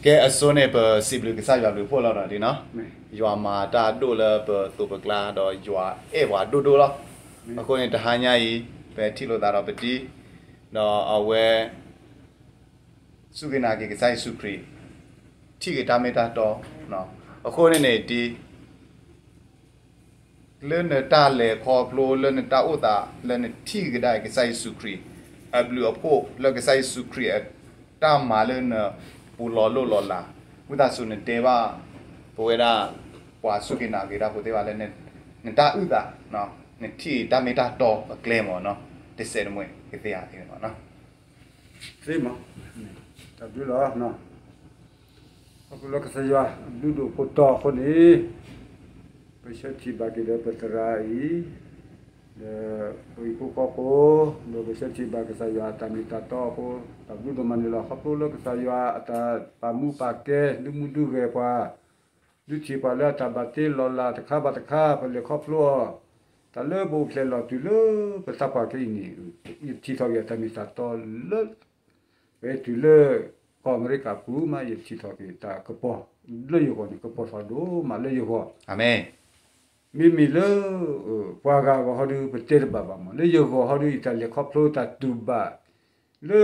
ကဲအစိန့ၣ် ပစံးဘျုးကစၢ်ယွၤဘျုးဖှိၣ်လီၤဒီးနီၤ, ယွၤမၤတၢ်ဒိၣ်လၢပသိးပကျါ ဒီးယွၤအဲၣ်ပှၤဒိၣ်ဒိၣ်လီၤ. အဃိန့ၣ် တဟါညါအံၤ ပထံၣ်လိာ်သးဒီးပတံၤ, ဒီးအဝဲ စူၢ်က့ၤနာ်က့ၤကစၢ်ယ့ၣ်ၡူးခရံာ်, ထံၣ်က့ၤတၢ်မ့ၢ်တၢ်တီ, အဃိန့ၣ်န့ၣ် တံၤ လၢနတၢ်လဲၤခီဖျိ လၢနတၢ်အိၣ်သး လၢနထံၣ်ကဒါက့ၤကစၢ်ယ့ၣ်ၡူးခရံာ် အဘျုးအဖှိၣ် လၢကစၢ်ယ့ၣ်ၡူးခရံာ်အတၢ်မၤလၢနပူၤလီၤလိၣ်လီၤလး, ဝံသးစူၤနတဲဘၣ် ပဝဲဒၣ် ပှၤစူၢ်က့ၤနာ်က့ၤတၢ်ဖိသ့ၣ်တဖၣ်လၢ နတၢ်အုၣ်သး, နထံၣ်တၢ်မ့ၢ်တၢ်တီအကျဲမ့ၢ်နီၤ, တစဲးတမှဲၤကသ့ဧါန့ၣ်လီၤ. သ့မး, တၢ်ဘျုးလီၤ. ခီဖျိလၢကစၢ်ယွၤအဘျုးဒိၣ်ဖိတီၤအဃိန့ၣ်, ပဆၢထံၣ်ဘၣ်က့ၤဒီးပသရၣ်အံၤ, ဒီးပဟံၣ်ဖိဃီဖိ, ဒီးပဆၢထံၣ်ဘၣ်ကစၢ်ယွၤအတၢ်မ့ၢ်တၢ်တီအဃိ, တၢ်ဘျုးဒိၣ်မးန့ၣ်လီၤ. ခီဖျိလၢကစၢ်ယွၤအတၢ်ပာ်မူပာ်ကဲ ဒုးမူဒုးဂဲၤပှၤ, ဒုးထံၣ်ပှၤလၢအတၢ်ဘၣ်တ့လီၤလးတခါဘၣ်တခါ ပလဲၤခီဖျိအီၤ, တၢ်လၢပအိၣ်ဖျဲၣ်လီၤတုၤလၢပသးပှၢ်ခဲအံၤန့ၣ်, ယထံၣ်ထီၣ်က့ၤအတၢ်မ့ၢ်တၢ်တီလၢ ပတုၤလၢကီၢ်အမဲရကၤပူၤမး ယထံၣ်ထီၣ်က့ၤတၢ်ကပီၤလၢယဂီၢ်န့ၣ် ကပီၤထီၣ်ဒိၣ်မးလၢယဂီၢ်. မ့မ့ၢ်လၢ ပှၤဂၤအဂီၢ်ဟီဒု ပတဲတဘၣ်ဘၣ်မး, လၢယဂီၢ်ဟီဒု ယတၢ်လဲၤခီဖျိတၢ်တူၢ်ဘၣ် လၢ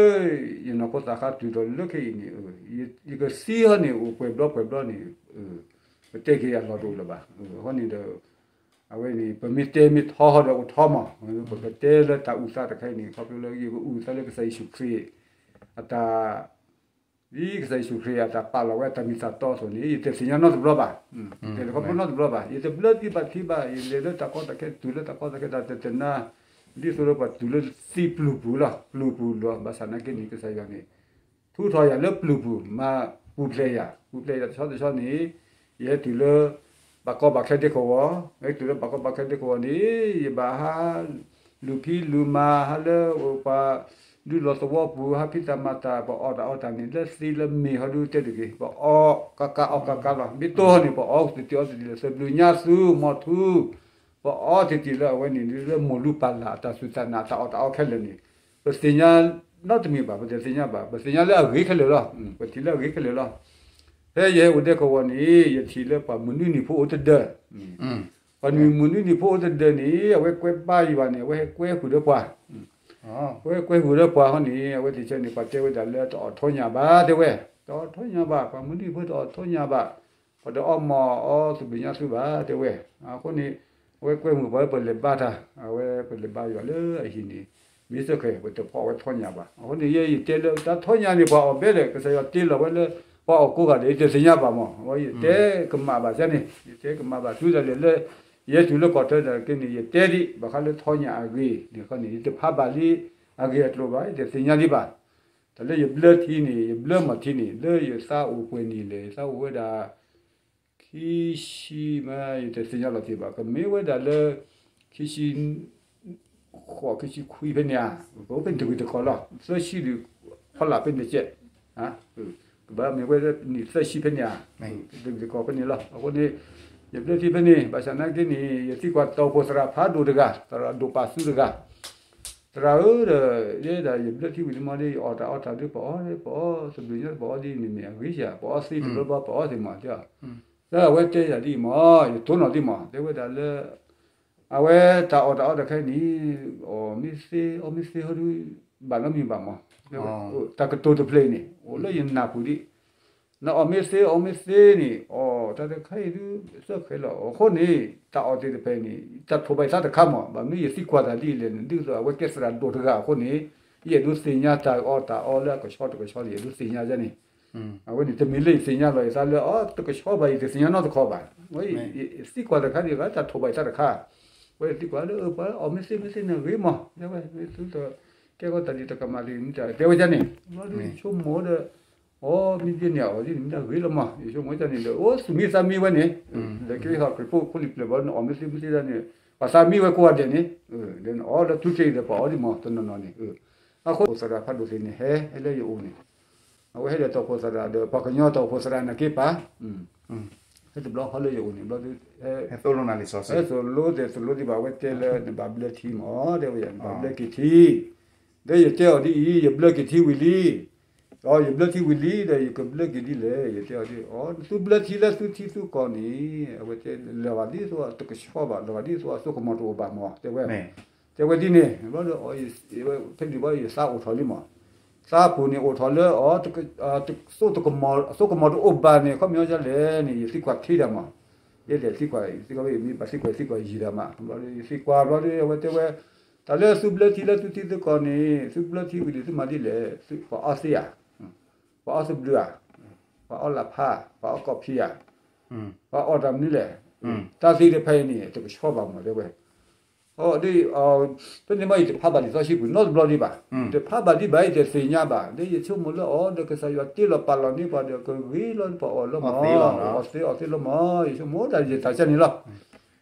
ယနီၢ်ခိသးခါတုၤဒီးလၢခဲအံၤန့ၣ်, ယကသံဟီန့ၣ် အိၣ်ပှဲၤဘျီပှဲၤဘျီန့ၣ်, ပတဲက့ၤအလီၢ်တအိၣ်လၢၤဘၣ်. အဃိန့ၣ်ဒီး အဝဲန့ၣ် ပမ့ၢ်တဲမ့ၢ်ထီဟီဒီးအိၣ်ထီမး, ပကတဲလၢတၢ်အုၣ်သးတခါအံၤန့ၣ် ခီဖျိလၢယကအုၣ်သးလၢကစၢ်ယ့ၣ်ၡူးခရံာ် အတၢ် ဒ်ကစၢ်ယ့ၣ်ၡူးခရံာ်အတၢ်ပာ်လီၤဝဲအတၢ်မ့ၢ်တၢ်တီအသိးန့ၣ် ယတသ့ၣ်ညါနီတဘျီဘၣ်, ယတလဲၤခီဖျိနီတဘျီဘၣ်, ယတဘျၢသံဘၣ်ထံဘၣ်, ယလဲၤလၢတၢ်ကီတၢ်ခဲ တုၤလၢတၢ်ကီတၢ်ခဲတၢ်တနါ, ဒ်သိးဒီးပှၤတုၤလၢသံပျုၤပူၤလီၤ, ပျုၤပူၤလီၤ, ဘၣ်ဆၣ်နာ်က့န့ၣ် ကစၢ်ယွၤန့ၣ် ထူထီၣ်ယၤလၢပျုၤပူၤ, မၤပူၤဖျဲးယၤ, ပူၤဖျဲးယၤတဆီတဆီန့ၣ်, ယဟဲတုၤလၢ ဘၣ်ကီဘၣ်ခဲဒဲကဝီၤ, ယဟဲတုၤလၢဘၣ်ကီဘၣ်ခဲဒဲကဝီၤန့ၣ်, ယဘၣ်ဟး လူၤဖံးလူၤမၤ ဟးလၢပှၤ ဒုးလီၤသဝီပူၤ ဟးဖံးတၢ်မၤတၢ် ပအီၣ်တၢ်အီတၢ်န့ၣ် လၢသံလၢမ့ၢ်ဟီဒုတဲတဂ့ၤ, ပအီၣ်ကးကးအီၣ်ကးကးလီၤ. မ့ၢ်တိၢ်ဟီန့ၣ် ပအီၣ်သတံးအီသတံးလၢ သဘျုးညါသူ မီၤထူ, ပအီၣ်သတံးလၢအဝဲန့ၣ် လၢမိၢ်လူပၢ်လၢ်အတၢ်စူၢ်တၢ်နာ် တၢ်အီၣ်တၢ်အီခဲလၢာ်န့ၣ်, ပသ့ၣ်ညါနီတမံၤဘၣ်, ပတသ့ၣ်ညါဘၣ်, ပသ့ၣ်ညါလၢအဂ့ၤခဲလၢာ်လီၤ. ပထံၣ်လၢအဂ့ၤခဲလၢာ်လီၤ. ဖဲယဟဲအိၣ်ဒဲကဝီၤန့ၣ် ယထံၣ်လၢပှၤမနုၤနံၤဖိအိၣ်တဒၢး, ပှၤမနုၤနံၤဖိအိၣ်တဒၢးန့ၣ် အဝဲကွဲးဘါယံၤဘၣ်န့ၣ် အဝဲဟဲကွဲဃုာ်ဒီးပှၤ, အဝဲကွဲးဃုာ်ဒီးပှၤဃီန့ၣ် အဝဲသ့ၣ်ဆၢန့ၣ် ပှၤတဲဝဲဒၣ်လၢတအီၣ်ထီညၣ်ဘၣ်တဲဝဲ, တအီၣ်ထီညၣ်ဘၣ်, ပှၤမနုၤနံၤဖိတအီၣ်ထီညၣ်ဘၣ်, ပှၤတအီၣ်မီၢ်အီၣ်သဘျုးညါသူဘၣ်တဲဝဲ. အဃိန့ၣ် အဝဲကွဲးမုာ်ပှၤလၢပလဲၤဘါတၢ်, အဝဲပလဲၤဘါယွၤလၢအဟံၣ်န့ၣ်, မ့ၢ်သ့ၣ်ခဲ ပတဖီၣ်အဝဲထီညၣ်ဘၣ်. အဃိန့ၣ် ယဲယတဲလၢတၢ်ထီညၣ်န့ၣ် ပှၤအီၣ်ဘဲဒီး ကစၢ်ယွၤတ့လီၤဝဲလၢ ပှၤအီၣ်ကိးဂၤဒဲး ယတသ့ၣ်ညါဘၣ်မး. အဝဲယတဲကမၣ်ဘၣ်စ့ၢ်န့ၣ်, ယတဲကမၣ်ဘၣ် တုၤဒၣ်လဲာ်လၢ ယဲတုၤလၢကီၢ်တၢ်ဒၣ်က့န့ၣ် ယတဲဒံး ဘၣ်ဃးလၢထီညၣ်အဂ့ၢ်န့ၣ်ခီန့ၣ် ယတဖးဘၣ်လံအဂ့ၢ်အကျိၤဘၣ်, ယတသ့ၣ်ညါဒံးဘၣ်. တၢ်လၢယဘျၢထံန့ၣ် ယဘျၢမီၢ်ထံန့ၣ် လၢယသးအိၣ်ပှဲၤနံၣ်လဲၣ်, ယသးအိၣ်ဝဲဒၣ် ခံဆံမး ယတသ့ၣ်ညါလီၤတံၢ်ဘၣ်, ကမ့ၢ်ဝဲဒၣ်လၢ ခံဆံဃိး ခံဆံခွံဖဲန့ၣ်ဧါ, ကအိၣ်ဖဲန့ၣ်တဂ့ၤတခီလီၤ, သၢဆံဒုးဖီလာ်ဖဲန့ၣ်ကဲး, ကဘၣ်မ့ၢ်ဝဲနံၣ်သၢဆံဖဲန့ၣ်ဧါ, တဂ့ၤတခီဖဲန့ၣ်လီၤ. အဃိန့ၣ် ယဘျၢထံဖဲန့ၣ် ဘၣ်ဆၣ်နာ်က့န့ၣ် ယသံကွၢ်တၢ်အိၣ်ဖှိၣ်သရၣ်ဖးဒိၣ်တဂၤ, သရၣ်ဒိၣ်ပာ်သူတဂၤ, သရၣ်ဧၢ ဒီး ယဲဒၣ်ယဘျၢထံဝံၤတမီၢ်ဒီး ယအီၣ်တၢ်အီတၢ်ဒုး ပအီၣ် ပအီၣ်သဘျုးညါ ပအီၣ်ဒ်န့ၣ်မ့ၢ်အဂ့ၤဧါ, ပအီၣ်သ့တဘျီဘျီ ပအီၣ်သ့မးတဲ, လၢအဝဲတဲယၤဒ်အံၤမး ယတိၢ်နီၣ်ဒ်မး တဲဝဲဒၣ်လၢ အဝဲတၢ်အီၣ်တၢ်အီတခါအံၤန့ၣ် အီၣ်မ့ၢ်သ့ အီမ့ၢ်သ့ဟီဒုး ဘၣ်နီတမံၤဘၣ်မး, တၢ်ကတိၤတဖျၢၣ်အံၤန့ၣ် အိၣ်လၢယနၢ်ပူၤဒံး, နအီၣ်မ့ၢ်သ့ အီမ့ၢ်သ့န့ၣ် အီၣ်တၢ်တခါအံၤဒုး သၢခဲလီၤ. အဃိန့ၣ် တၢ်အီၣ်သ့ၣ်တဖၣ်န့ၣ် တၢ်ထိၣ်ဘၣ်ယသးတခါမး, ဘၣ်မနုၤယသံကွၢ်တၢ်ဒ်လဲၣ်န့ၣ် ဒ်သိးအဝဲကဲသရၣ်ဒိၣ်တဂၤအဃိန့ၣ် ယအဲၣ်ဒိးသ့ၣ်ညါတၢ်အီၣ်တၢ်အီလၢအကဆှီတကဆှီန့ၣ် ယအဲၣ်ဒိးသ့ၣ်ညါန့ၣ် အဝဲန့ၣ် တမ့ၢ်လၢယသ့ၣ်ညါလီၤယသးလၢ အီၣ်တကဆှီဘၣ် ယတသ့ၣ်ညါနီတခီဘၣ်. ယသံကွၢ်တခါန့ၣ် တၢ်ထိၣ်ဘၣ်ယသးတခါ, အဝဲသံကွၢ်လၢ ပှၤအီၣ်မ့ၢ်သ့မ့ၢ်သ့န့ၣ်ဂ့ၤမး, တဲဝဲ မ့ၢ်သုတကဲထီၣ်တၢ်ဒ်တၢ်ကမၣ်လံ မ့ၢ်တၢ်တဲဝဲဒ်န့ၣ်, ဘျီဒုးယဆိကမိၣ်ဒီး အီၣ်မ့ၢ်သ့န့ၣ် အီၣ်သ့န့ၣ် မ့ၢ်တၢ်ဂ့ၤလီၤမး, ယဆိကမိၣ်ဒ်န့ၣ်ဒီး အိၣ်သူၣ်မံသးမံဝဲန့ၣ်, ဒီးကဲထီၣ်ခရံာ်ဖိဖိလံၤပျၢၤဘျီ နအီၣ်မ့ၢ်သ့မ့ၢ်သ့ဒ်န့ၣ် ပှၤသးမံဝဲကိးဂၤဒဲးန့ၣ်, ဒီးနအီၣ်လၢထူချ့အံၤဒီး ပှၤအီၣ်ဒ်မးတနီၤနီၤန့ၣ်, အဃိတၢ်အိၣ်ဖှိၣ်သရၣ်ဖးဒိၣ်သ့ၣ်န့ၣ် ဟဲ ဟဲလၢယအိၣ်န့ၣ်, အဝဲဟဲဒီးတၢ်အိၣ်ဖှိၣ်သရၣ်ဒီး ပှၤကညီတၢ်အိၣ်ဖှိၣ်သရၣ်နာ်က့ပၢ်, ဟဲတဘျီဟီလၢယအိၣ်န့ၣ် ဘျီဒုး ဟဲသိၣ်လိနၤလံာ်စီဆှံ ဟဲသိၣ်လိသ့ၣ်သိၣ်လိဒံးဘၣ် အဝဲတဲလၢနဘၣ်ဘျၢထံမး တဲဝဲယၤ နဘၣ်ဘျၢက့ၤထံ, ဒီးယတဲအီၤဒ်အံၤ ယဘျၢက့ၤထံဝံၤလံ, ဒီးယဘျၢထံဝံၤလံဒီး ယကဘျၢက့ၤဒ်လဲၣ် ယတဲအီၤဒ်, သုဘျၢထံလၢသုထံသုကီၢ်န့ၣ် အဝဲတဲလၢၤဘၣ်ဒ်သိးတကဆှီဘၣ် လၢၤဘၣ်ဒ်သိးအစိကမီၤတအိၣ်ဘၣ်မး တဲဝဲ, တဲဝဲဒ်န့ၣ် ဘျီဒီး ဖဲန့ၣ်ဘျီယသးအိၣ်ထီၣ်လံမး, သးပူၤန့ၣ်အိၣ်ထီၣ်လၢ အစိကမီၤတအိၣ်ဘၣ်န့ၣ် ခီပညီဒ်လဲၣ်န့ၣ် ယသံကွၢ်ထံဒၣ်မး, ယဲဒၣ်သံကွၢ် သံကွၢ်ဝဲ မ့ၢ်ဘၣ်သံကွၢ်သံကွၢ်ယံာ်ဒၣ်မး ဘျီဒီး ယသံကွၢ်ဘျီဒီး အဝဲတဲဝဲ တၢ်လၢသုဘျၢထံလၢသုထံသုကီၢ်န့ၣ် သုဘျၢထံဝံၤန့ၣ် သုမၤဒ်လဲၣ်, ပှၤအီသ့ဧါ, ပှၤအီသဘျုးဧါ, ပှၤအီလၣ်ဖး, ပှၤအီကီၢ်ဖံးဧါ, ပှၤအီတၢ်မနုၤလဲၣ်, တၢ်သ့ၣ်တဖၣ်အံၤန့ၣ် တကဆှီဘၣ်မး တဲဝဲ, အဒ် ဖဲန့ၣ်မ့ၢ်ယတဖးဘၣ်လံာ်စီဆှံပူၤနီတဘျီဒံးဘၣ်, တဖးဘၣ်ဒံးဘၣ် ယတသ့ၣ်ညါဘၣ် ဒီးယဆိကမိၣ်လၢအီၤဒီး ကစၢ်ယွၤတ့လီၤပာ်လီၤန့ၢ်ပှၤဒီး ကဂ့ၤလီၤပှၤအီၤလၢမး, အီၤသ့အီၤသ့လၢမး ယဆိကမိၣ်ဒၣ်ယတၢ်ကန့ၣ်လီၤ.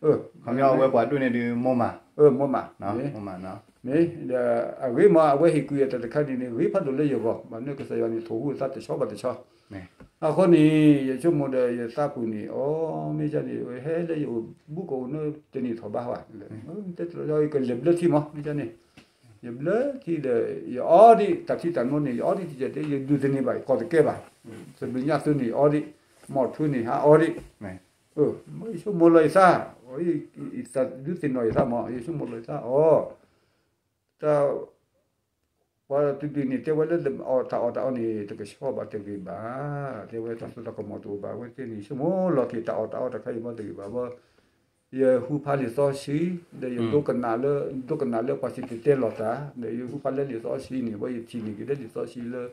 ခီပညီအဝဲပှၤဒိၣ်န့ၢ်ဒုးမိၢ်မး, မိၢ်မး, မ့ၢ်ဒီး အဂ့ၤမး အဝဲဟ့ၣ်ကူၣ်ယၤတၢ်တခါန့ၣ်န့ၣ် ဂ့ၤဖးဒိၣ်လၢယဂီၢ် ဘၣ်န့ၣ်ကစၢ်ယွၤန့ၣ် ထိၣ်ဟူးအသးတဆီဘၣ်တဆီ, အဃိန့ၣ် ယဆိကမိၣ်ဒီးယသးပူၤန့ၣ် အီ မ့ၢ်ကန့ၣ် ဟဲလၢယအိၣ်ဘူးကအိၣ်န့ၣ် တန့ၢ်ထီၣ်ဘၣ်ဝဲ, တဲတလီၤ ယကလဲၤဘျၢထံမး မ့ၢ်ကန့ၣ်, ယဘျၢထံဒီး ယအီဒံး တၢ်ထံတၢ်နိန့ၣ် ယအီဒံးတကဲးတဲ ယဒုးတန့ၢ်ဘၣ် ယကီၢ်တကဲဘၣ်, သဘျုးညါသုန့ၣ် ယအီဒံး, မီၢ်ထူန့ၣ် ဟးအီဒံး, ယဆိကမိၣ်လီၤယသး, ယသးဒုးသ့ၣ်နီၣ်ယသးမး ယဆိကမိၣ်လီၤယသးအီၤ, တၢ် ပှၤတဒုန့ၣ် တဲဝဲလၢအီၣ်တၢ်အီၣ်တၢ်အီန့ၣ် တကဆှီဘၣ်တဂ့ၤဘၣ်, တဲဝဲတၢ်စိတၢ်ကမီၤတအိၣ်ဘၣ် အဝဲသ့ၣ်န့ၣ် ဆိကမိၣ်လီၤက့ၤတၢ်အီၣ်တၢ်အီတခါအံၤဘၣ်တဂ့ၤဘၣ်ဘၣ်, ယဟူးဖးလံာ်စီဆှံ, ဒီးယဒိကနၣ်လၢ ဒိကနၣ်လၢပှၤစံၣ်တဲၤတဲလီၤတၢ်, ဒီးယဟူးဖးလၢလံာ်စီဆှံန့ၣ် ဘၣ်ယထံၣ်န့ၢ်က့ၤလၢလံာ်စီဆှံလၢ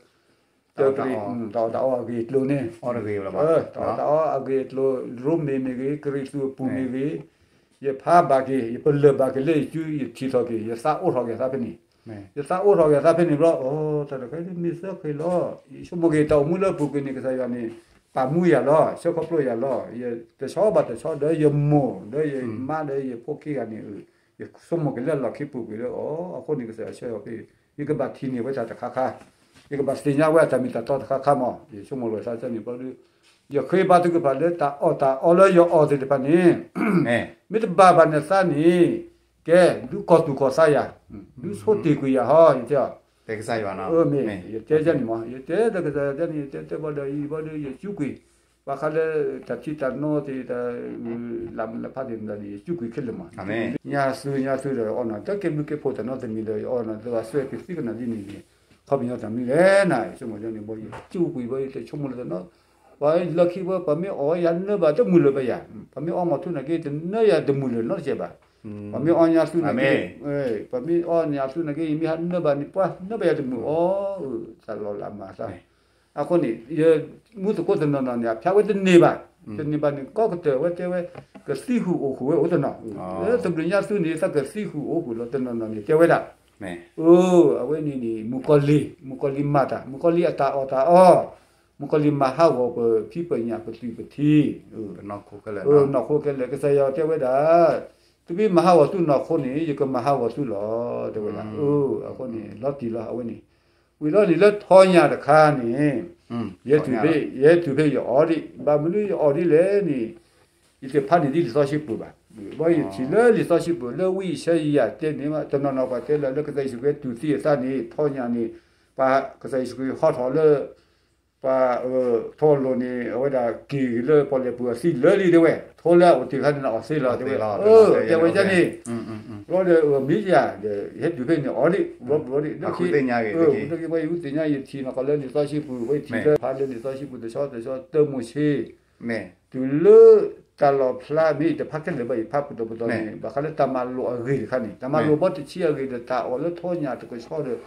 တၢ်အီၣ်တၢ်အီအဂ့ၢ်အကျိၤန့ၣ်, တၢ်အီၣ်တၢ်အီအဂ့ၢ်အကျိၤ ရိမ့ၤမ့ၢ်ဂ့ၤ ကရံၣ်သူးအပူၤမ့ၢ်ဂ့ၤ, ယဖးဘၣ်က့ၤ ယပလၢၢ်ဘၣ်က့ၤလၢယစု ယထံၣ်ထီၣ်က့ၤ ယသးအိၣ်ထီၣ်က့ၤသးဖဲန့ၣ်, ယသးအိၣ်ထီၣ်က့ၤသးဖဲန့ၣ်ဘျီ အိ တၢ်တခါမ့ၢ်သၢခ့လီၤ, ယဆိကမိၣ်က့ၤတၢ်အိၣ်မူလၢအပူၤကွံာ်န့ၣ် ကစၢ်ယွၤန့ၣ် ပာ်မူယၤလီၤ ဆှၢခီဖျိယၤလီၤ, ယတဆီဘၣ်တဆီဒီးယမိၢ်ဒီးယမါဒီးယဖိခံဂၤန့ၣ် ယဆိကမိၣ်က့ၤလၢလီၢ်ခံပူၤကွံာ်လၢအီၤ အဃိန့ၣ် ကစၢ်ယွၤဆှၢအီၤဖဲ ယကဘၣ်ထံၣ်န့ၢ်ဝဲတၢ်တခါခါ, ယကဘၣ်သ့ၣ်ညါဝဲအတၢ်မ့ၢ်တၢ်တီတခါခါမး ယဆိကမိၣ်လီၤသးန့ၣ်ဘျီဒီး ယဃ့ဘါထုကဖၣ်လၢတၢ်အီၣ်တၢ်အီလၢယအီၣ်သ့ၣ်တဖၣ်န့ၣ် မ့ၢ်တဘၣ်ဘၣ်နသးန့ၣ် ကဲ ဒုးကီၢ်သူၣ်ကီၢ်သးယၤ, ဒုးဆိတ့ၢ်ကွံာ်ယၤဟီ ယတဲအီၤ, မ့ၢ်ယတဲန့ၣ်မး ယတဲဒီးကစၢ်ယွၤတဲန့ၣ် ယတဲတဲဘၣ်ဒီးအံၤဘၣ်ဒီး ယစူးကွံာ် ဘၣ်ဃးလၢတၢ်ထံတၢ်နိသ့ၣ် တၢ်လၢ်မုၢ်လၢ်ဖးသ့ၣ်မတၤန့ၣ် ယစူးကွံာ်ခဲလၢာ်မး, ညါသုညါသုဒီးအီၣ်နၤ တၢ်ကဲဘျုးကဲဖှိၣ်တၢ်နီတမံၤဒီး ယအီၣ်နၤ သးဘၣ်စွဲကသံကနၤဒ်န့ၣ်န့ၣ် ခီပညီတၢ်မနုၤလဲၣ်နၤ ယဆိကမိၣ်န့ၣ်ဘၣ် ယစူးကွံာ်ဘၣ် ယတဆိကမိၣ်လၢတၢ်နီ ပှၤလၢခံဝဲ ပှၤမ့ၢ်အီၣ်ယၤနၢဘၣ် တမုာ်လၢၤဘၣ်ယၤ, ပှၤမ့ၢ်အီမီၢ်ထူနၤက့ တနၢယၤတမုာ်လၢၤနီတစဲးဘၣ်, ပှၤမ့ၢ်အီညါသုနၤက့, ပှၤမ့ၢ်အီညါသုနၤက့ ယမ့ၢ်ဟးနၢဘၣ်န့ၣ် ပှၤနၢဘၣ်ယၤတမုာ်အီၤ, တၢ်လီၤလးမၤသး, အဃိန့ၣ် ယမူသကိးတနီၤနီၤန့ၣ် အဖျါဝဲတန့ၢ်ဘၣ်, တန့ၢ်ဘၣ်န့ၣ် ကီၢ်ကတၢၢ်ဝဲတဲဝဲ ကသံဃုာ်အိၣ်ဃုာ်ဝဲအိၣ်တနီၤ, လၢသဘျုးညါသုန့ၣ် သးကသံဃုာ်အိၣ်ဃုာ်လီၤတနီၤနီၤန့ၣ် တဲဝဲဒၣ် အဝဲန့ၣ်န့ၣ် မုၣ်ကီၤလံၢ်, မုၣ်ကီၤလံၢ်မၤတၢ်, မုၣ်ကီၤလံၢ်အတၢ်အီၣ်တၢ်အီ, မုၣ်ကီၤလံၢ်မၤဟးဂီၤပဖံပညၣ်ပသွံၣ်ပထံ, နီၢ်ခိခဲလၢာ်, ကစၢ်ယွၤတဲဝဲဒၣ်, သုမ့ၢ်မၤဟးဂီၤသုနီၢ်ခိန့ၣ် ယကမၤဟးဂီၤသုလီၤ, တဲဝဲဒၣ်, အဃိန့ၣ် လီၤတံၢ်လီၤ အဝဲန့ၣ်, ဝံၤလီၤန့ၣ်လၢထီညၣ်တခါန့ၣ်, ယဲတုၤဖဲ ယဲတုၤဖဲယအီၤဒံး, ဘၣ်မနုၤယအီၤဒ်လဲၣ်န့ၣ် ယတဖးန့ၢ်ဒ်လံာ်စီဆှံပူၤဘၣ်, ဘၣ်ယထံၣ်လၢလံာ်စီဆှံပူၤ လၢဝံယၡါယၤတဲန့ၣ် တနီၤနီၤပှၤတဲလၢ လၢကစၢ်ယ့ၣ်ၡူးခရံာ်တုၤသံအသးန့ၣ် ထီညၣ်န့ၣ်, ပှၤကစၢ်ယ့ၣ်ၡူးခရံာ်ဟီထီၣ်လၢ ပှၤထီၣ်လိာ်န့ၣ် အဝဲဒၣ်က့ၤလၢပီၣ်လဲၣ်ပူၤအသံလၢလံတဲဝဲ, ထီလၢအအိၣ်တ့ၢ်ခါန့ၣ် အီၣ်သ့လီၤတဲဝဲ, တဲဝဲဒ်န့ၣ်, ဘျီဒီးမ့ၢ်ယၤဒီး ယဟဲတုၤဖဲန့ၣ်အီၤဒံး, ဘျီဘျီဒံး, လၢခံ, လၢခံပှၤယဝံသ့ၣ်ညါ ယထံၣ်နီၢ်ကီၢ်လၢလံာ်စီဆှံပူၤ, ဝဲယထံၣ်လၢဖးလၢလံာ်စီဆှံပူၤ တဆီတဆီ တၢမိၤၡ့ တုၤလၢတၢ်လီၣ်ဖျါမ့ၢ်ယတဖးခဲလၢာ်ဘၣ် ယဖးပတီၢ်ပတီၢ်န့ၣ် ဘၣ်ဃးလၢတၢ်မၤလိာ်အဂ့ၢ်တခါန့ၣ် တၢ်မၤလိာ်ဘီတဆံအဂ့ၢ်ဒီး တၢ်အီၣ်လၢထီညၣ်တကဆှီဒီး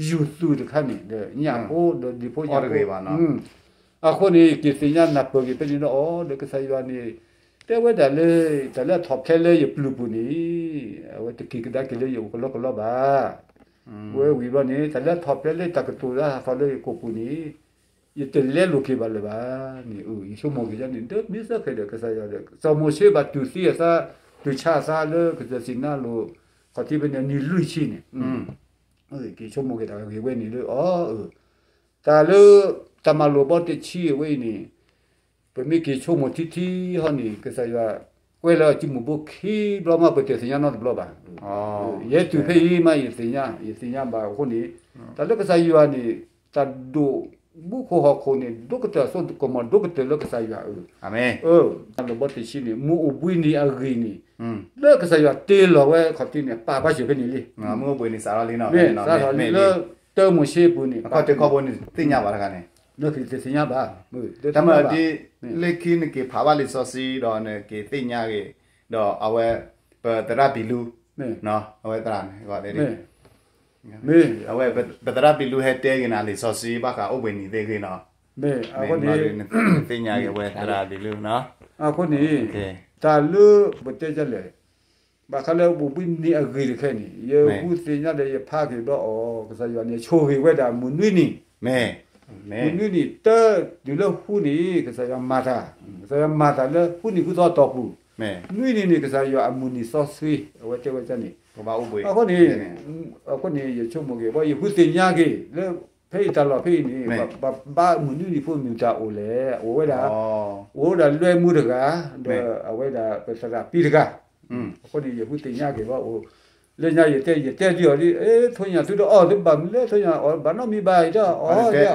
ယူၤသုးတခါန့ၣ်ဒီး ညၣ်ဖိဒီးဒံဖိညၣ်ဖိ, အဃိန့ၣ် က့ၤသ့ၣ်ညါနၢ်ပၢၢ်က့ၤဖဲန့ၣ်ဒီးအီၤဒီး ကစၢ်ယွၤန့ၣ် တဲဝဲဒၣ်လၢ တၢ်လၢအထီၣ်ဖျဲးလၢယပျုၤပူၤန့ၣ် အဝဲတက့ၤကဒါက့ၤလၢယအိၣ်ကလီကလီဘၣ်. ဝဲဝံၤဘျီန့ၣ် တၢ်လၢအထီၣ်ဖျဲးလၢတၢ်ကတိၤလၢအဟးထီၣ်လၢယကိာ်ပူၤန့ၣ် ယတလဲလိာ်က့ၤဘၣ်လၢၤဘၣ်န့ၣ် ယဆိကမိၣ်က့ၤန့ၣ် ဒီးမ့ၢ်စ့ၢ်ကီးဒီး ကစၢ်ယွၤဒီး စီၤမိၤၡ့ဘၣ်တူၢ်သံအသး တူၢ်ဆါအသးလၢကစၢၢ်စံၣ်နါလိၤ ခီၣ်ထံးဖဲန့ၣ် နံၤလွံၢ်ဆံန့ၣ် က့ၤဆိကမိၣ်က့ၤတၢ်ဂ့ၢ်ဝဲန့ၣ်လၢအီၤ တၢ်လၢ တၢ်မၤလိာ်ဘီတဆံအဝဲအံၤန့ၣ် ပမ့ၢ်က့ၤဆိကမိၣ်ထံထံဟီန့ၣ် ကစၢ်ယွၤ ကွဲးလၢအစုမုၢ်ဖိခံဘျီမး ပတသ့ၣ်ညါနီတဘျီဘၣ်. ယဲတုၤဖဲအံၤမး ယသ့ၣ်ညါ ယသ့ၣ်ညါဘၣ်အဃိန့ၣ် တၢ်လၢကစၢ်ယွၤန့ၣ် တၢ်ဒိၣ် ဘူးခိၣ်ဟီၣ်ခိၣ်န့ၣ် ဒိၣ်ကတၢၢ်အစိကမီၤဒိၣ်ကတၢၢ်လၢကစၢ်ယွၤအၢ, တၢ်လီၢ်ဘီတဆံန့ၣ် မုၢ်အိၣ်ဘှံးနံၤအဂ့ၢ်န့ၣ် လၢကစၢ်ယွၤတ့လီၤဝဲခီၣ်ထံးန့ၣ် ပာ်ဘၣ်စၢၤဖဲန့ၣ်လံ, မ့ၢ်စးထီၣ်လံလၢ တၢမိၤၡ့အပူၤန့ၣ် ခီၣ်ထံးခီၣ်ဘိန့ၣ် သ့ၣ်ညါဘၣ်တခါန့ၣ်, လၢခံတသ့ၣ်ညါဘၣ်, တၢ်မၤဒ် လၢခံနက့ၤဖးဘၣ်လံာ်စီဆှံဒီးနက့ၤသ့ၣ်ညါဂ့ၤ, ဒီးအဝဲ ပသရၣ်ပံၤလူ အဝဲသရၣ်န့ၣ် မ့ၢ် အဝဲ ပသရၣ်ပံၤလူဟဲတဲဂ့ၤနၤ လံာ်စီဆှံဘၣ်ဃးအိၣ်ဘှံးနံၤသ့ၣ်ဂ့ၤနီၤ, မ့ၢ်အဃိန့ၣ် သ့ၣ်ညါဂ့ၤဝဲသရၣ်ပံၤလူနီၤ, အဃိန့ၣ် တၢ်လၢပတဲဒ်လဲၣ်, ဘၣ်ဃးလၢအိၣ်ဘှံးနံၤအဂ့ၢ်တခါန့ၣ် ယဃုသ့ၣ်ညါဒီးယဖးက့ၤဘျီအီၤ ကစၢ်ယွၤန့ၣ် ဆိၣ်ဂ့ၤဝဲဒၣ်မုၢ်နွံနံၤ မုၢ်နွံနံၤတၢ တုၤလၢဃုနံၤ ကစၢ်ယွၤမၤတၢ်, ကစၢ်ယွၤမၤတၢ်လၢဃုနံၤဃုသီအတီၢ်ပူၤ, နွံနံၤန့ၣ် ကစၢ်ယွၤအမုၢ်နံၤစီဆှံ အဝဲတဲဝဲဒ်န့ၣ်, အဃိန့ၣ် အဃိန့ၣ် ယဆိကမိၣ်က့ၤ ဘၣ်ယဃုသ့ၣ်ညါက့ၤ လၢဖဲအံၤတၢ်လီၢ်ဖဲအံၤန့ၣ် ဘၣ်မုၢ်နွံနံၤဖိမုၢ်တၢ်အိၣ်လဲၣ် အိၣ်ဝဲဒၣ်, အိၣ်ဝဲဒၣ်လွဲမူတဂၤ, ဒီးအဝဲဒၣ်ပသရၣ်ပံၤတဂၤ, အဃိန့ၣ် ယဃုသ့ၣ်ညါက့ၤဘၣ်အိၣ်, လၢညါယတဲ ယတဲဒ်အီၤဒ် ထိၣ်ညၣ်သုတအီၣ်သုဘၣ်မနုၤလဲၣ် ထိၣ်ညၣ်အီၣ်ဘၣ်နီတမံၤဘၣ်အံၤဒီး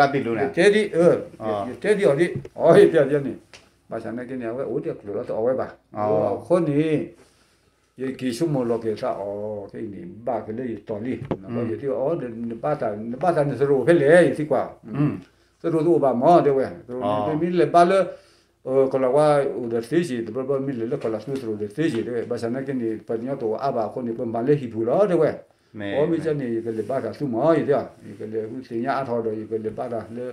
အီၣ် တဲဒ်အီၤ, ယတဲဒ်အီၤဒ် အီၣ်ဟ့ၣ်ပျဲဒ်န့ၣ်, ဘၣ်ဆၣ်နာ်က့န့ၣ် အဝဲအိၣ်ဒီးကျိာ်လီၤတအီၣ်ဝဲဘၣ်, အဃိန့ၣ် ယက့ၤဆိကမိၣ်လီၤက့ၤသးအီၤ ခဲအံၤန့ၣ် ဘၣ်က့ၤလၢယတီၤလံ, ယသံကွၢ်အီၤ နဘၣ်သးနသရိာ်အိၣ်ဖဲလဲၣ် ယသံကွၢ်, သရိာ်တအိၣ်ဘၣ်မး တဲဝဲ, သရိာ်န့ၣ် မ့ၢ်လဲၤဘါလၢ ကီၢ်လၤဝါအိၣ်ဒီးသ့စ့ၢ် တဘျီဘျီမ့ၢ်လဲၤလၢကီၢ်လၤသူသရိာ်ဒီးသ့စ့ၢ် တဲဝဲ, ဘၣ်ဆၣ်နာ်က့န့ၣ် ပှၤကညီတအိၣ်အါဘၣ်အဃိန့ၣ် ပမၤလၢဟံၣ်ပူၤလီၤ တဲဝဲ, အီ မ့ၢ်ကန့ၣ် ယကလဲၤဘါတၢ်သုမး ယတဲ, ယကလဲၤဃုသ့ၣ်ညါအါထီၣ်ဒီး ယကလဲၤဘါတၢ်လၢ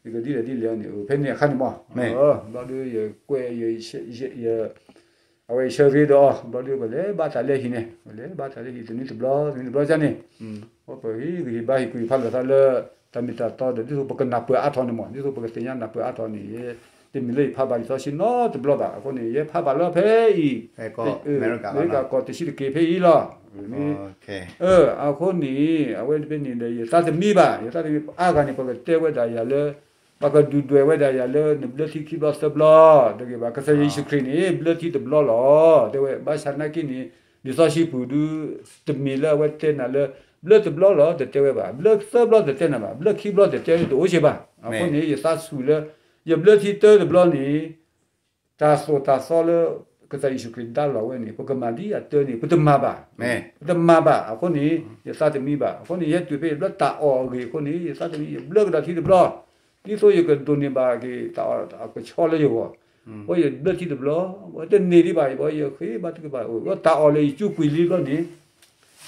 ယကဒ်လဲၣ်ဒ်လဲၣ်န့ၣ် ဖဲန့ၣ်အခါန့ၣ်မး, ဘျီဒီးယကွဲး အဝဲယဆၢဂ့ၤဒီး ဘျီဒီးပလဲၤဘါတၢ်လၢဟံၣ်န့ၣ် ပလဲၤဘါတၢ်လၢဟံၣ်တနွံတဘျီ တနွံတဘျီန့ၣ်, ပဟ့ၣ်ဂံၢ်ဟ့ၣ်ဘါဟ့ၣ်ကူၣ်ဟ့ၣ်ဖးလိာ်သးလၢ တၢ်မ့ၢ်တၢ်တီဒီး ဒ်သိးပကနၢ်ပၢၢ်အါထီၣ်န့ၣ်မး ဒ်သိးပကသ့ၣ်ညါနၢ်ပၢၢ်အါထီၣ်န့ၣ် တမ့ၢ်လၢယဖးဘၣ်လံာ်စီဆှံနီတဘျီဘၣ် အဃိန့ၣ် ယဟဲဖးဘၣ်လၢဖဲအံၤ အမဲရကၤကီၢ်တဆံတက့ၢ်ဖဲအံၤလီၤ, အဃိန့ၣ် အဝဲဖဲန့ၣ်ဒီး ယသးသမံဘၣ် ယသးသမံအါဂၤန့ၣ် ပကတဲဝဲဒၣ်ယၤလၢ ပှၤကဒုၣ်ဒွဲၣ်ဝဲဒၣ်ယၤလၢ နဘျၢထံခံဘျီသၢဘျီ တဂ့ၤဘၣ် ကစၢ်ယ့ၣ်ၡူးခရံာ်န့ၣ် ဘျၢထံတဘျီလီၤ တဲဝဲ ဘၣ်ဆၣ်နာ်က့န့ၣ် လံာ်စီဆှံပူၤဒု တမ့ၢ်လၢအဝဲတဲနၤလၢ ဘျၢတဘျီလီၤ တတဲဝဲဘၣ် ဘျၢသၢဘျီတတဲနၤဘၣ် ဘျၢခံဘျီတတဲ တအိၣ်စ့ၢ်ဘၣ် အဃိန့ၣ် ယသးဆူၣ်လၢ ယဘျၢထံတၢတဘျီန့ၣ် တၢ်သိၣ်တၢ်သီလၢ ကစၢ်ယ့ၣ်ၡူးခရံာ်ဒါလီၤဝဲန့ၣ် ပကမၤဒ်အတၢန့ၣ် ပတမၤဘၣ်, ပတမၤဘၣ် အဃိန့ၣ် ယသးသမံဘၣ် အဃိန့ၣ် ယဟဲတုၤဖဲယဘျၢတၢ်အီၣ်အဂ့ၢ်အဃိန့ၣ် ယသးသမံ ယဘျၢကဒီးထံတဘျီ, ဒ်သိးယကဒိးန့ၢ်ဘၣ်က့ၤတၢ်အီၣ်အကဆီလၢယဂီၢ်, အဃိယဘျၢထံတဘျီ, တန့ၢ်ဒံးဘၣ် ယဘၣ်ယဃ့ဘါထုကဖၣ် တၢ်အီၣ်လၢယစုကွံာ်လံဘျီန့ၣ်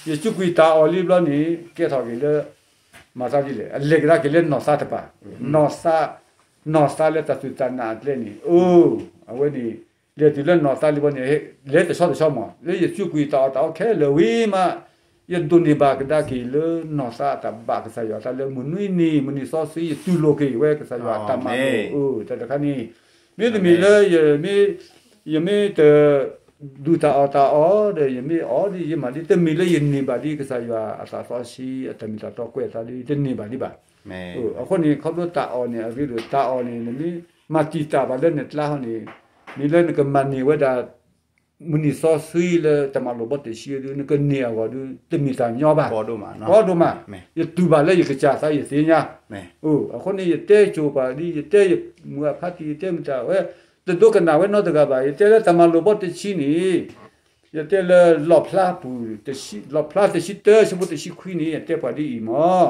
ယစုကွံာ်တၢ်အီၣ်လံဘျီန့ၣ် ကဲထီၣ်က့ၤလၢ မၤသးဒ်လဲၣ် အလဲၤကဒါက့ၤလၢနီၢ်သးတပၤ, နီၢ်သး, နီၢ်သးလၢတၢ်စူၢ်တၢ်နာ်အကျဲန့ၣ် အၢ အဝဲန့ၣ် လဲၤတုၤလၢနီၢ်သးလံဘျီန့ၣ် လဲၤတဆီတဆီမး လၢယစုကွံာ်တၢ်အီၣ်တၢ်အီခဲလၢာ်ဝံၤမး ယဒိးန့ၢ်ဘၣ်ကဒါက့ၤလၢနီၢ်သးအတၢ်ဘၣ်ကစၢ်ယွၤအသးလၢမုၢ်နွံနံၤ မုၢ်နံၤစီဆှံ ယတူၢ်လိာ်က့ၤဝဲကစၢ်ယွၤအတၢ်မၤလိာ် အၢ တၢ်တခါန့ၣ် မ့တမ့ၢ်လၢ ယမ့ၢ်တ ဒုးတၢ်အီၣ်တၢ်အီဒီး ယမ့ၢ်အီၣ်ဒ်ယမၤဒ် တမ့ၢ်လၢယန့ၢ်ဘၣ်ဒ်ကစၢ်ယွၤအသးစီဆှံ အတၢ်မ့ၢ်တၢ်တီကွဲးအသးဒ် တန့ၢ်ဘၣ်ဒံးဘၣ်. အဃိန့ၣ် ခီဖျိတၢ်အီၣ်န့ၣ် အရ့ဒိၣ်တၢ်အီၣ်န့ၣ် နမ့ၢ်မၤတံာ်တာ်ဘၣ်လၢနကျါဟီန့ၣ် မ့ၢ်လၢနကမၤန့ၢ်ဝဲဒၣ် မုၢ်နံၤစီဆှံလၢတၢ်မၤလိာ်ဘီတဆံဒု နကန့ၢ်အဂီၢ်ဒု တမ့ၢ်တၢ်ညီဘၣ်. ကီဒိၣ်မး, ယတူၢ်ဘၣ်လၢယကစၢ်သးယသ့ၣ်ညါ. အဃိန့ၣ် ယတဲစိၤပၤဒ် ယတဲယမုၢ်အဖါတံၢ် ယတဲမတၤဝဲ တဒိကနၣ်ဝဲနီတဂၤဘၣ်. ယတဲလၢတၢ်မၤလိာ်ဘီတဆံန့ၣ် ယတဲလၢလီၣ်ဖျါပူၤ လီၣ်ဖျါတဆံတၢ ဆၢဖိတဆံခွံန့ၣ် ယတဲပှၤဒ်အံၤမး,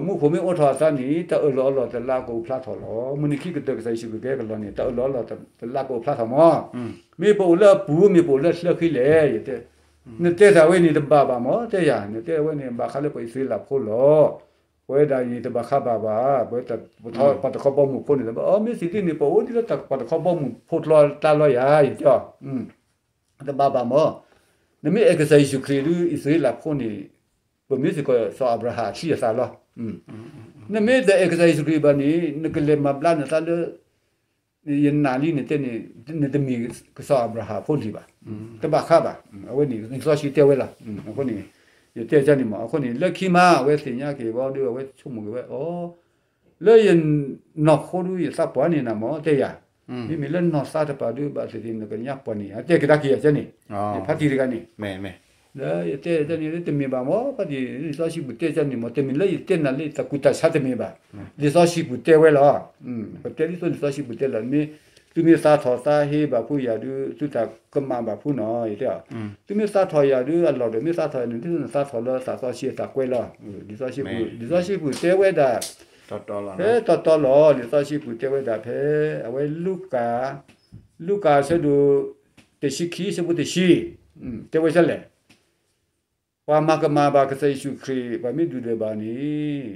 မူခိၣ်မ့ၢ်အိးထီၣ်အသးန့ၣ် တၢ်အၢၣ်လီၤအီလီၤတလါကအိၣ်ဖျါထီၣ်လီၤ. မုၢ်နံၤခံကတၢၢ် ကစၢ်ယ့ၣ်ၡူးခရံာ်ကဟဲကလီၤန့ၣ် တၢ်အၢၣ်လီၤအီလီၤတလါကအိၣ်ဖျါထီၣ်မး. မ့ၢ်ပအိၣ်လၢအပူၤ မ့ၢ်ပအိၣ်လၢအချၢဃံလဲၣ်. ယတဲ နတဲတၢ်ဝဲန့ၣ် တဘၣ်ဘၣ်မး တဲယၤ, နတဲဝဲန့ၣ် ဘၣ်ဃးလၢပှၤအံၣ်စရ့လးဖိလီၤ. ပဝဲဒၣ်န့ၣ် တဘၣ်ဃးဘၣ်ဘၣ်, ပှၤတခီဘီမုၢ်ဖိန့ၣ် အမ့ၢ်စံးဒ်န့ၣ် ပအိၣ်ဒ်လၢပှၤတခီဘီမုၢ်ဖိကျီတၢ်လီၤယၤ ယတဲအီၤ, တဘၣ်ဘၣ်မး, နမ့ၢ်အဲၣ်ကစၢ်ယ့ၣ်ၡူးခရံာ်ဒု အံၣ်စရ့လးဖိန့ၣ် ပမ့ၢ်စ့ၢ်ကီးစီၤအၤဘြၤဟၣ်အချံအသၣ်လီၤ. နမ့ၢ်တအဲၣ်ကစၢ်ယ့ၣ်ၡူးခရံာ်ဘၣ်န့ၣ် နကလဲၤမၤဘျါနသးလၢ ယနာ်လံနတဲန့ၣ် နတမ့ၢ်ကစီၤအၤဘြၤဟၣ်ဖိလံၤဘၣ်. တဘၣ်ဃးဘၣ်. အဝဲန့ၣ် လံာ်စီဆှံတဲဝဲလီၤ. အဃိန့ၣ် ယတဲန့ၣ်မး အဃိန့ၣ် လၢခံမး အဝဲသ့ၣ်ညါက့ၤဝဲဒီး အဝဲဆိကမိၣ်က့ၤဝဲ အိ လၢယနီၢ်ခိဒု ယသးပှၢ်န့ၢ်နၤမး တဲယၤ, မ့မ့ၢ်လၢနီၢ်သးတပၤဒု ဘၣ်သ့ၣ်သ့ၣ်နကညါပှၢ်န့ၢ်ယၤ တဲကဒါက့ၤယၤန့ၣ်, ယဖါတံၢ်တဂၤန့ၣ်, မ့ၢ် လၢယတဲတၢ်န့ၣ်တမ့ၢ်ဘၣ်မ့ၢ် ဖါတံၢ် လံာ်စီဆှံပူၤတဲတၢ်န့ၣ်မ့ၢ် တမ့ၢ်လၢယတဲနၤလၢတၢ်ကူၣ်တၢ်ဆးတမ့ၢ်ဘၣ်. လံာ်စီဆှံပူၤတဲဝဲလီၤ. ပတဲဒ်သိးလံာ်စီဆှံပူၤတဲလီၤ. မ့ၢ်သုမ့ၢ်သးထီၣ်သးဟ့ဘၣ်ဖုးယၤဒုး သုတၢ်ကမၣ်ဘၣ်ဖုးနီၤ ယတဲအီၤ. သုမ့ၢ်သးထီၣ်ယၤဒုးအလီၢ်ဒီး မ့ၢ်သးထီၣ်ယၤန့ၣ် ဒ်သိးနသးထီၣ်လၢသးစီဆှံအသးကွဲလီၤ. လံာ်စီဆှံပူၤ လံာ်စီဆှံပူၤတဲဝဲဒၣ် ဖဲတီတီလီၤ. လံာ်စီဆှံပူၤတဲဝဲဒၣ်ဖဲ အဝဲလူၤကၣ် လူၤကၣ်အဆၢဒိၣ် တဆံခံ အဆၢဖိတဆံ တဲဝဲဒ်လဲၣ်. ပှၤမၤကမၣ်ဘၣ်ကစၢ်ယ့ၣ်ၡူးခရံာ် ပှၤမ့ၢ်ဒုၣ်ဒွဲၣ်ဘၣ်န့ၣ်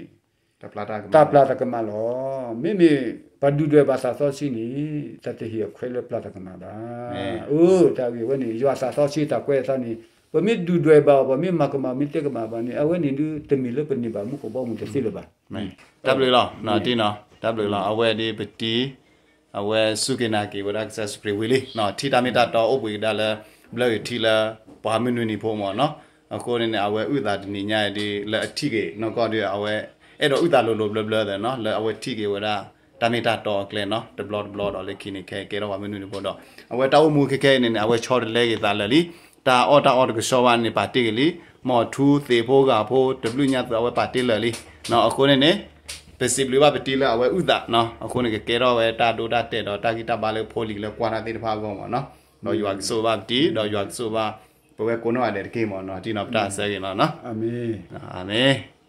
တၢ်ပျၢ်တၢ်ကမၣ်လီၤ. မ့မ့ၢ်ပှၤဒုၣ်ဒွဲၣ်ဘၣ်သးစီဆှံန့ၣ် တၢ်တဟ့ၣ်အခွဲးလၢပျၢ်တၢ်ကမၣ်ဘၣ်. အိၣ်တၢ်ဂ့ၢ်ဝဲန့ၣ် ယွၤသးစီဆှံတၢ်ကွဲးအသးန့ၣ် ပမ့ၢ်ဒုၣ်ဒွဲၣ်ဘၣ်အီၤ ပမ့ၢ်မၤကမၣ် မ့ၢ်တဲကမၣ်ဘၣ်န့ၣ် အဝဲန့ၣ်ဒုးတမ့ၢ်လၢပန့ၢ်ဘၣ်မူခိၣ်ဘီမုၢ်တသ့လၢၤဘၣ်. တၢ်ဘျုးလီၤ တံၤနီၤ တၢ်ဘျုးလီၤ အဝဲဒ်ပတံၤ အဝဲစူၢ်က့ၤနာ်က့ၤဝဲဒၣ်ကစၢ်ယ့ၣ်ၡူးခရံာ်ဝံၤလံ ထံၣ်တၢ်မ့ၢ်တၢ်တီအိၣ်ဘှံးကဒါလၢ ဘျၢဂ့ၤထံလၢ ပှၤမုၢ်နွံနံၤဖိမ့ၢ်နီၤ. အဃိန့ၣ်န့ၣ် အဝဲအုၣ်သးတနံၤညါအံၤဒ် လၢအထံၣ်က့ၤနီၢ်ကီၢ်ဒ် အဝဲအဲၣ်ဒိးအုၣ်သးလိၤလိၤဘျၢဘျၢသနီၤ လၢအဝဲထံၣ်က့ၤဝဲဒၣ် တၢ်မ့ၢ်တၢ်တီအကျဲနီၤ တဘျီတဘျီဒီးလၢခံန့ၣ် ခဲကဲထီၣ်ပှၤမုၢ်နွံနံၤဖိဒီး အဝဲတၢ်အိၣ်မူခဲခဲအံၤန့ၣ်န့ၣ် အဝဲဆီတလဲက့ၤသးလၢာ်လံ တၢ်အီၣ်တၢ်အီတကဆှီဘၣ်န့ၣ် ပာ်တ့ၢ်က့ၤလံ မီၢ်ထူသ့ၣ်ဖိဂၤဖိ တဘျုးညါသုးအဝဲပာ်တ့ၢ်လၢာ်လံ အဃိန့ၣ်န့ၣ် ပစံးဘျုးဘၣ်ပတံၤလၢအဝဲအုၣ်သးနီၤ အဃိန့ၣ် ကကဲထီၣ်ဝဲတၢ်ဒိတၢ်တဲာ်ဒီးတၢ်ဂံၢ်တၢ်ဘါလၢဖိလံၤလၢကွၢ်တၢ်သ့ၣ်တဖၣ်အဂီၢ်မ့ၢ်နီၤ ဒီးယွၤကဆိၣ်ဂ့ၤဘၣ်ပတံၤ ဒီးယွၤကဆိၣ်ဂ့ၤဘၣ် ပဝဲကိးနီၢ်ဂၤဒဲးတက့ၢ်မ့ၢ်နီၤ တံၤနီၤ ပတၢ်ဆၢဂ့ၤလီၤနီၤ အၤမ့ၣ်